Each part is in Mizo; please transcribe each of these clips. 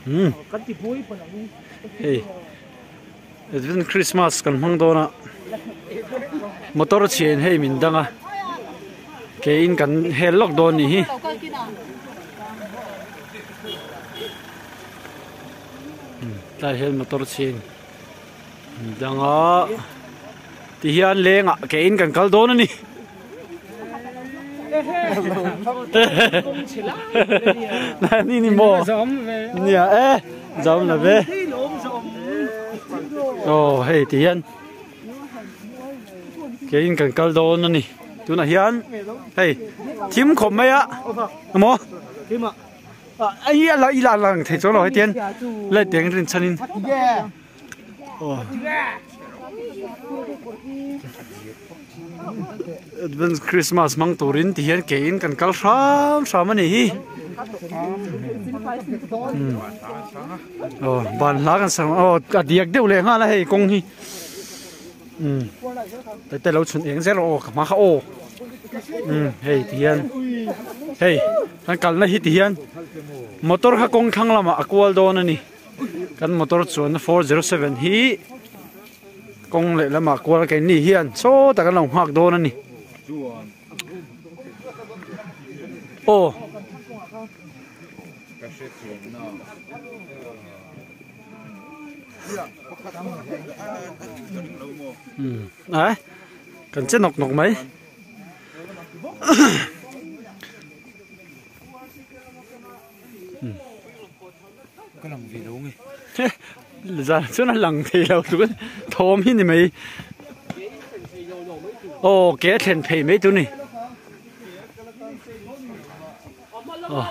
Umm hei advent christmas kan hmang dawn a motor chhia in hei min dang a ke in kan hel lawk dawn a nih hi. Tlai hian motor chhia in min dang a ti hian leng ah ke in kan kal dawn a ni. Ni ni maw nia e zam la ve aw hei ti hian ke in kan kal dawn a ni tunah hian hei thim khawp mai a maw ai a la i la lang thei chuang lo hetian light eng rin chhan in aw advance christmas hmang turin ti hian ke in kan kal hram hram a ni hi aw ban hla kan sang aw a diak deuh leh nghal a hei kawng hi umm tete lo chhun eng zel aw ka hma kha aw umm hei ti hian hei kan kalna hi ti hian motor kha kawng thlang lamah a kual dawn a ni. Kan motor chuanna 407 hi kawng leh lamah kual keini hian saw tak an lo nghak dawn a ni. Aw. Um ai kan che nawk nawk mai. Ka lang ve lo nge. Zan chuan a lang thei lo tluk thawm hi ni mai. Aw ke a thlen phei mai tur ni. Aw.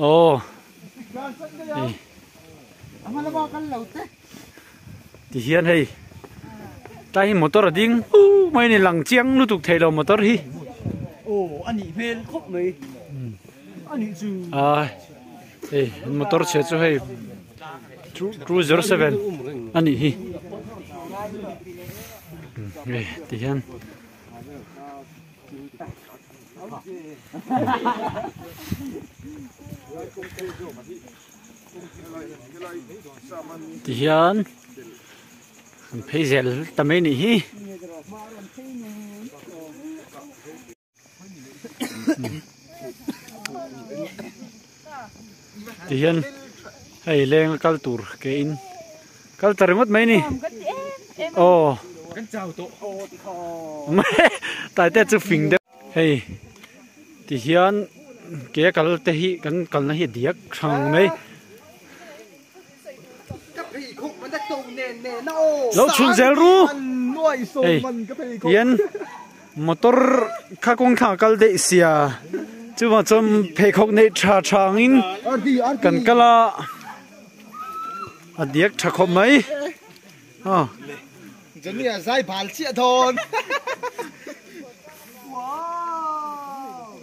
Aw. Hei. Ti hian hei tlai hi motor a ding hu mai a ni lang chiang lutuk thei lo motor hi. Aw a nih hmel khawp mai a nih chu. Ai hei motor chhia chu hei 207 a nih hi hei ti hian. Tihian an phei zel ta mai nih hi. Tihian hei leng a kal tur ke in kal ta ringawt mai ni. Aw. Taite chu fing deuh. Hei ti hian ke kal te hi kan kalna hi a diak thang mai. Lo chhun zel ru. Hei hian motor kha kawng thla kal daih sia chuvang chuan pheikhawk neih tha tha angin kan kal a a diak tha khawp mai. Aw. Johnny a zai bal chiah dawn.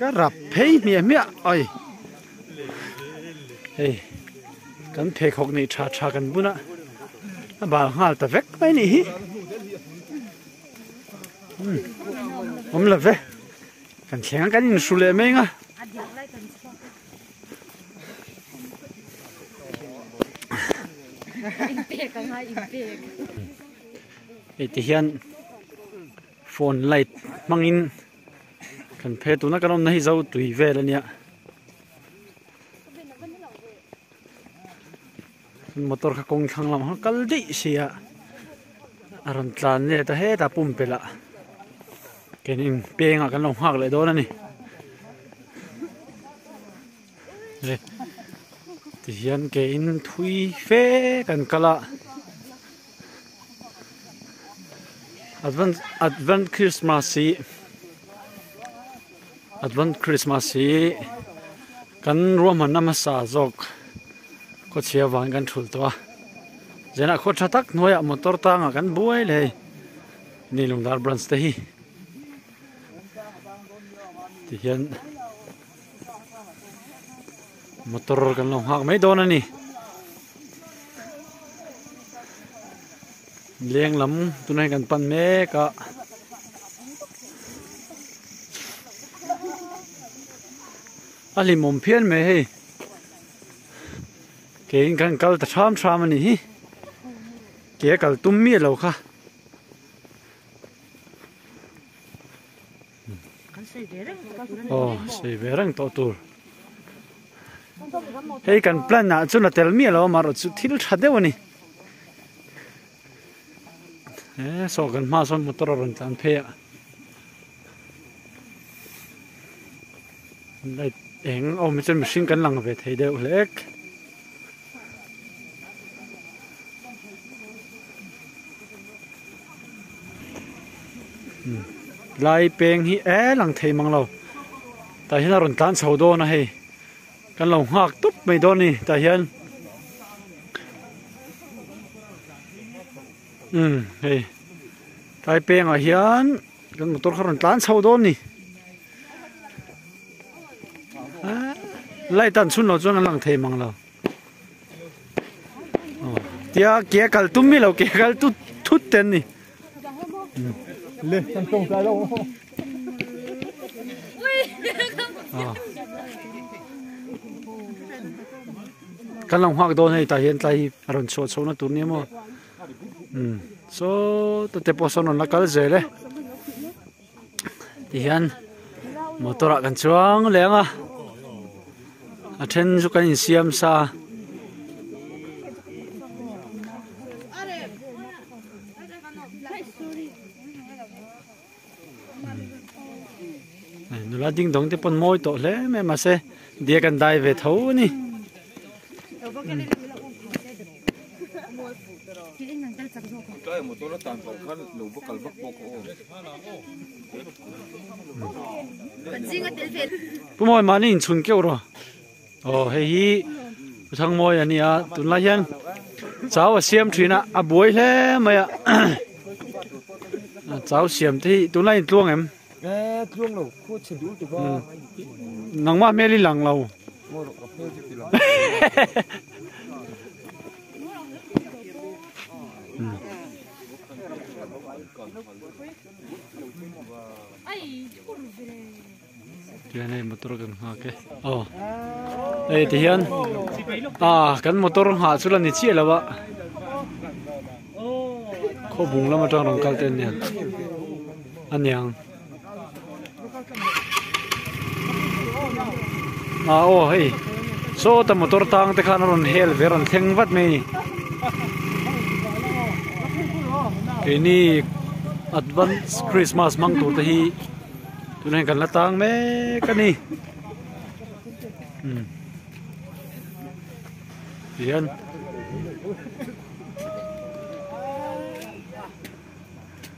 Ka rap phei hmiah hmiah oi. Hei kan pheikhawk nei tha tha kan bun a a bal nghal ta vek mai nih hi. Um awm lo ve kan thleng a kan inhru leh mai ang a. Hei ti hian phone light hmangin kan phe tuna kan awmna hi zo tui vel a nia motor kha kawng thlang lamah kha kal daih sia a rawn tlan let a hetah pumpelh ah keini pengah kan lo nghak leh dawn a ni. Tihian ke in thui fe kan kal a advent advent christmas hi advent christmas hi kan ruahmanna hmasa zawk khawchhia vang kan thulh tawh a zanah khaw tha tak hnuaiah motor tangah kan buai leh hei ni lungdar branch te hi tihian. Motor kan lo nghak mai dawn a ni. Leng lam tunah hian kan pan mek a. A hlimawm phian mai hei. Keiin kan kal ta ṭham ṭham a nih hi. Ke kal tum miah lo kha. Aw sei ve reng tawh tur. Hei kan plan ah chuan a tel miah lo a amaherawh chu thil tha deuh a ni. He saw kan hma sawn motor a rawn tlan phei a. Light eng a awm hi chuan mihring kan lang ve thei deuh hlek. Lai peng hi e lang thei mang lo tah hian a rawn tlan chho dawn a hei kan lo nghak tawp mai dawn a ni tah hian umm hei tlai pengah hian kan motor kha a rawn tlan chho dawn a ni light an chhun loh chuan an lang thei mang lo. Tia ke kal tum mi lo ke kal tut thut ten ni. Le kan tong kai lo. Kan lo nghak dawn hei tah hian tlai hi a rawn chhuah chhoh na tur nia maw. Um so te pawh sawn rawn la kal zel e. Tihian motor ah kan chuang leng a a then chu kan insiam sa nula ding dawng te pawn mawi tawh hle mai mahse diak an dai ve tho a ni. Pu Mawi mahni inchhun keuh rawh. Aw hei hi Pu Thangmawi a ni a tunlai hian chau a siam thin a a buai hle mai a chau siam te hi tunlai in tluang em? Nangmah hmel i lang lo. Tihian hei motor kan nghak e aw hei tihian ah kan motor nghah chu la ni chiah lo a khawbung lam atang rawn kal te an nia a niang ah aw hei sawta motor tang te khan a rawn hel ve a rawn thleng vat mai a ni keini advance christmas hmang tur te hi tunah hian kan la tang mek a ni umm tihian.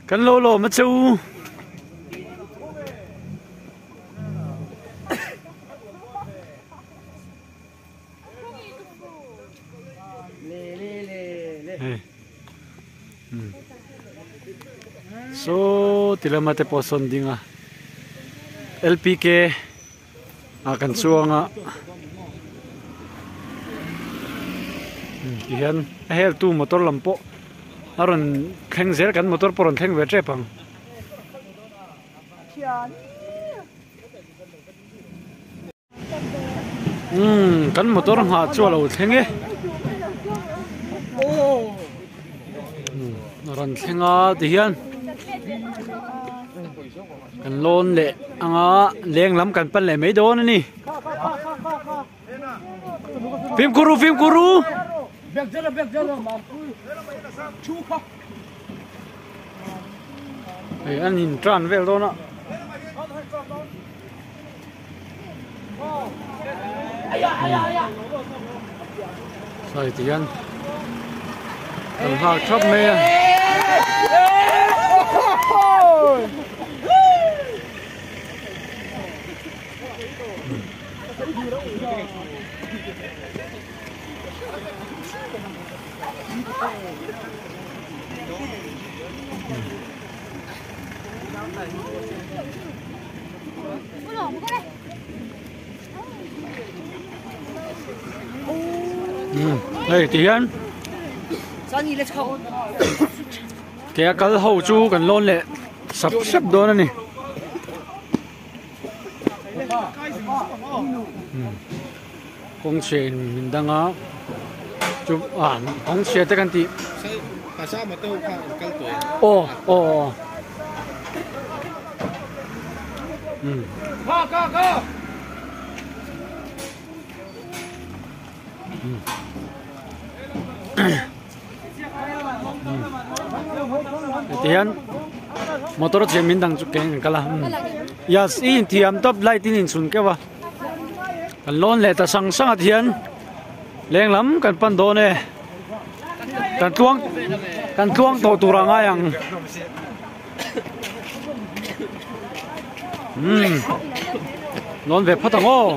Kan lo lawm a che u. So ti lama te pawh sawn ding a LPK ah kan chuang a tihian a hel tu motor lam pawh a rawn thleng zel kan motor pawh a rawn thleng ve tep ang. Umm kan motor nghah chu a lo thleng e a rawn thleng a tihian kan lawn leh anga leng lam kan pan leh mai dawn a ni fimkhur u fimkhur u. Hei an in tan vel dawn a. Sai ti hian kan nghak thap mai a. Hei ti hian ke a kal ho chu kan lawn leh sap sap dawn a ni. Kawngchhe in min dang a. Chu a kawng chhia te kan tih. Aw aw aw. Um. Tihian motor chian min dang chu keng an kal a yes i inthiam tawp light in inchhun keuh a kan lawn leh ta sang sang ah hian leng lam kan pan dawn e kan tluang kan tluang tawh tur a ngai ang umm lawn ve phawt ang aw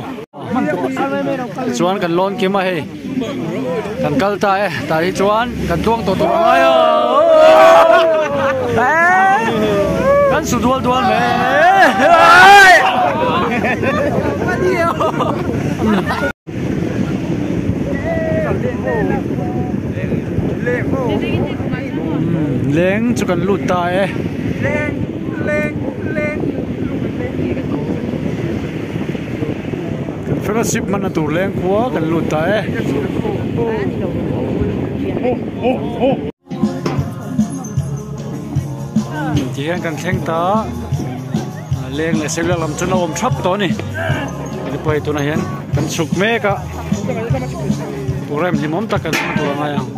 tichuan kan lawn kim a hei kan kal ta e tah hi chuan kan tluang tawh tur a ngai a kan su dual dual mai Leng chu kan lut ta e. Kan fellowship hmanna tur leng khua kan lut ta e. Ti hian kan thleng ta leng leh sek lam chuan a awm thap tawh a ni heti pawh hei tunah hian kan chhuk mek a program hlimawm tak kan hmang tur a ngai ang.